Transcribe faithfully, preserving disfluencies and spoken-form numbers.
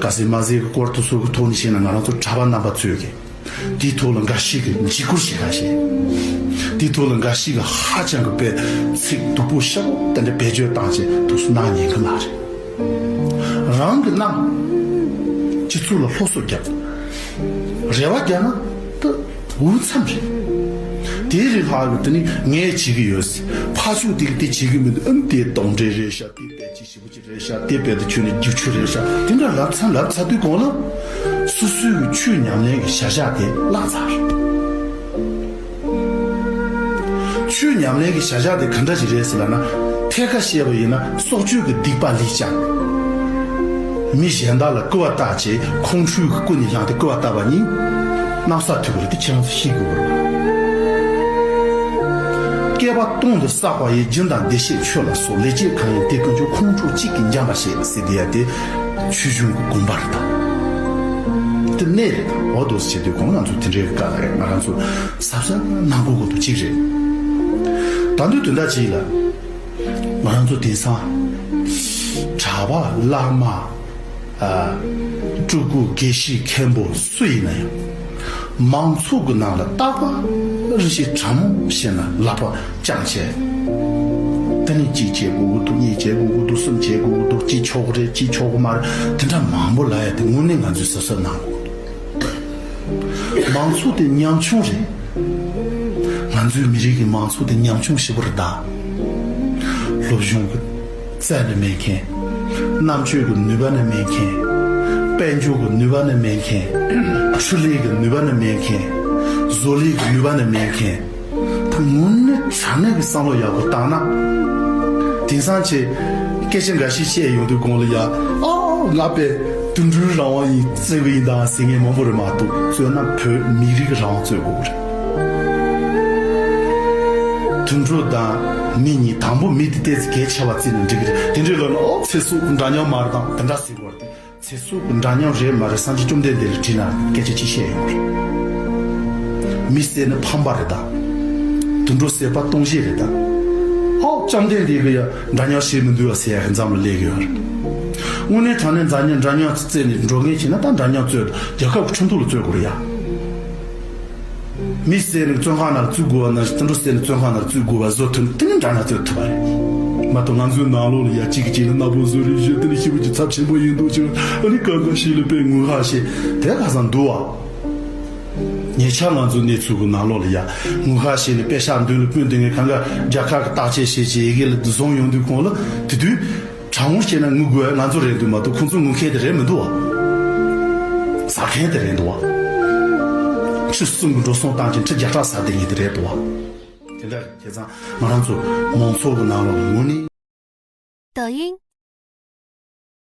ག་ཟེ་མ་ཟེ་གི་སྐོར་དུ་སོགས་ཀྱི་ཐོག་ནས་བཤད་ན། ང་རང་ཚོ་གྲྭ་པ་རྣམ་པ་ཚོས་ཀྱི་དེའི་ཐོག་ལ་འགའ་ཞིག་གིས་འཇིགས་སྐུལ་བྱེད་ཁ་བྱེད། དེའི་ཐོག་ལ་འགའ་ཞིག་གིས་ཧ་ཅང་གི་དཔེ་ཚིག་སྡུག་པོ་ཤ་པོ་དེ་འདྲ་བེད་སྤྱོད་བཏང་བྱས་དུས་སུ་གནང་ཉན་གི་མ་རེད། རང་གི་གནང་། སྤྱི་ཚོགས་ལ་སློབ་གསོ་རྒྱབ། རེ་བ་རྒྱབ་ན་ད་འུ་ཚམ་རེད། དེའི་རིང་ལྷག་གི་དེ་ནི་ངས་བྱེད་ཀྱི་ཡོད་ཟེར། ཕ་ཕྱུགས་དེ་གིས་དེ་བྱེད་ཀྱི་མི་འདུག་ཨམ། དེ་གཏོང་འདྲེ་རེད་ཤག་དེ་དཔེ་ཅི་ཞིག་རེད་ཤག་དེ་དཔེ་དེ་ཁྱོད་ནི་རྒྱུག་ཆུ་རེད་ཤག་དེ་འདྲ་ལབ་ཚར་ལབ་ཚར་དུས་གོང་ལ། སོ་སོའི་གི་ཆོས་ཉམས་ལེན་གྱི་བྱ་གཞག་དེ་བརླག་ཚར། ཆོས་ཉམས་ལེན་གྱི་བྱ་གཞག་དེ་ག་འདྲ་ཞིག་རེད་ཟེར་ལབ་ན། ཐད་ཀར་བཤད་པ་ཡིན་ན་སྲོག་གཅོད་ཀྱི་སྡིག་པ་ལས་ཀྱང་། མི་གཞན་དག་ལ་སྐུར་བ་བཏབ་བྱས་ཁོང་ཁྲོའི་གི་སྐུ་ནས་ལངས་ཏེ་སྐུར་བ་བཏབ་པ་ནི་གནམ་ས་ཐུག་གི་རེད། དེ་ཁྱེད་རང་ཚོ་ཤེས་དགོས་པ་རེད། བསྐལ་པ་སྟོང་དུ་བསགས་པ་ཡི། སྦྱིན་དང་བདེ་གཤེགས་མཆོད་ལ་སོགས། ལེགས་སྤྱད་གང་ཡིན་དེ་ཀུན་ཀྱང་། ཁོང་ཁྲོ་གཅིག་གིས་འཇོམས་པར་བྱེད། ཟེར་དེ་ཡ་དེ་ཆོས་འབྱུང་གི་དགོངས་པ་རེད་ད། དེ་གནད་རེད་ད། འོ་དོ་ཟེར་དུས་གོང་ང་ཚོ་དེ་འདྲའི་སྐབས་ལ་ང་རང་ཚོ་གཟབ་གཟབ་གནང་དགོས་དགོས་དོ་གཅིག་རེད། ད་དུང་དོན་དག་གཅིག་ལ། ང་རང་ཚོ་དེང་སང་གྲྭ་པ་བླ་མ། ཨ། སྤྲུལ་སྐུ་དགེ་བཤེས་མཁན་པོ་སུ་ཡིན་ན་ཡང་། མང་ཚོགས་ཀྱི་ནང་ལ་རྟག་པར་ཞིག་དྲང་མོ་བཤད་ན་ལག་པ་བརྐྱངས་བྱས། དེ་ནས་གཅིག་བྱེད་དགོས་ཀྱི་འདུག་གཉིས་བྱེད་དགོས་ཀྱི་འདུག་གསུམ་བྱེད་དགོས་ཀྱི་འདུག་གཅིག་ཆོག་གི་རེད། གཅིག་ཆོག་གི་མ་རེད། དེ་འདྲ་མང་པོ་ལབ་ཡ་དེ་དངོས་གནས་ང་ཚོས་གཟབ་གཟབ་གནང་དགོས་ཀྱི་འདུག་མང་ཚོགས་དེ་ཉམ་ཆུང་རེད། ང་ཚོའི་མི་རིགས་ཀྱི་མང་ཚོགས་དེ་ཉམ་ཆུང་ཞེ་པོ་རེད་ད། སློབ་སྦྱོང་གི་རྩལ་ནི་མེད་མཁན། རྣམ་དཔྱོད་ཀྱི་ནུས་པ་ནི་མེད་མཁན། དཔལ་འབྱོར་གྱི་ནུས་པ་ནི་མེད་མཁན། འཕྲུལ་ལས་ཀྱི་ནུས་པ་ནི་མེད་མཁན། བཟོ་ལས་ཀྱི་ནུས་པ་ནི་མེད་མཁན། ད་དངོས་གནས་དྲང་གནས་ཀྱི་བསམ་བློ་ཡག་པོ་བཏང་ན། དེང་སང་ཆེ་སྐད་ཆ་འགའ་ཞིག་བཤད་ཡོང་དུས་གོང་ལ་ཡ། ཨ། ང་པས་དུད་འགྲོའི་རང་དབང་ཡིན་རྩོད་གི་ཡིན་དང་ཟེར་མཁན་མང་པོ་རེད་མ་གཏོགས། རྩོད་ན་བོད་མི་རིགས་རང་དབང་རྩོད་དགོས་རེད། དུད་འགྲོ་དང་མི་གཉིས། དང་པོ་མི་དེ་ཏོག་ཙམ་གལ་ཆེ་བ་བརྩིས་ན་འགྲིག་གི་རེད། དེ་འདྲའི་ལབ་ན། ཨོ། ཚེ་སྲོག་གི་འདྲ་མཉམ་མ་རེད་དང་དེ་འདྲ་ཟེར་གོ་རེད། ཚེ་སྲོག་གི་འདྲ་མཉམ་རེད་མ་རེད། སངས་རྒྱས་བཅོམ་ལྡན་འདས་ལ་དྲིས་ན་སྐད་ཆ་ཅི་བཤད་ཡོང་རེད། མི་ཟེར་ནི་ཕམ་པ་རེད་ད། དུད་འགྲོ་ཟེར་པ་སྟོང་བཞི་རེད་ད། ཨོ། བཅོམ་ལྡན་འདས་ཀྱིས་ཡང་འདྲ་མཉམ་བྱེད་མི་འདུག་བ་ཟེར་ཡ་གི་མཚམས་ལ་སླེབས་ཡོད་རེད། དངོས་གནས་དྲང་གནས་འདྲ་མཉམ་འདྲ་མཉམ་རྩོད་ནས་འགྲོ་མཁན་བྱས་ན་ད་འདྲ་མཉམ་རྩོད། རྒྱལ་ཁབ་ཀྱི་ཁྲིམས་ཐོག་ལ་རྩོད་དགོས་རེད་ཡ། མི་ཟེར་ནི་བཙོན་ཁང་ནང་ལ་བཙུགས་དགོས་པ་ནང་བཞིན། དུད་འགྲོ་ཟེར་ནི་བཙོན་ཁང་ནང་ལ་བཙུགས་དགོས་པ་བཟོ་ཐུབ་ན་དེ་ནི་འདྲ་མཉམ་རྩོད་ཐུབ་པ་རེད་མ་གཏོགས། ང་ཚོའི་ནང་ལོགས་ལ་ཡ་གཅིག་གིས་གཅིག་ལ་མནའ་བོ་བཟོ་རེས་བྱེད། དེ་ནི་ཞེ་པོ་ཅིག་ཚབས་ཆེན་པོ་ཡིན་འདུག་ཅིག་ཨ་ནི་ཀ་ཀ་ཞིག་ལ་དཔེ་ངུ་ཧ་ཤེས་དེ་ག་ས་འདུག་བ། ཉེ་ཆར་ང་ཚོའི་གནས་ཚུལ་གྱི་ནང་ལོགས་ལ་ཡ་ངུ་ཧ་ཤེས་ནས་པེ་ཤག་མདུན་ལ་སྤུན་དེ་ངས་གང་ག་རྒྱ་གར་གྱི་བརྟག་དཔྱད་བྱེད་ཅེས་ཡི་གེ་ལ་བཟུང་ཡོང་དུས་གོང་ལ། དེ་དུས་དྲང་མོ་བཤད་ན་ངུ་དགོས་ང་ཚོ་རེད་འདུག་མ་གཏོགས་ཁོང་ཚོ་ངུ་མཁན་དེ་རེད་མི་འདུག་བ། ཟ་མཁན་དེ་རེད་འདུག་བ། ཁྲི་གསུམ་གྱི་འགྲོ་སོང་བཏང་ཅིང་ཁྲི་བརྒྱ་ཕྲག་ཟ་བསྡད་མཁན་དེ་རེད་འདུག་བ། དེ་འདྲ་རེད། བྱས་ཙང་ང་རང་ཚོ་མང་ཚོགས་ཀྱི་ནང་ལོགས་ལ་ངུ་ནི། 抖音，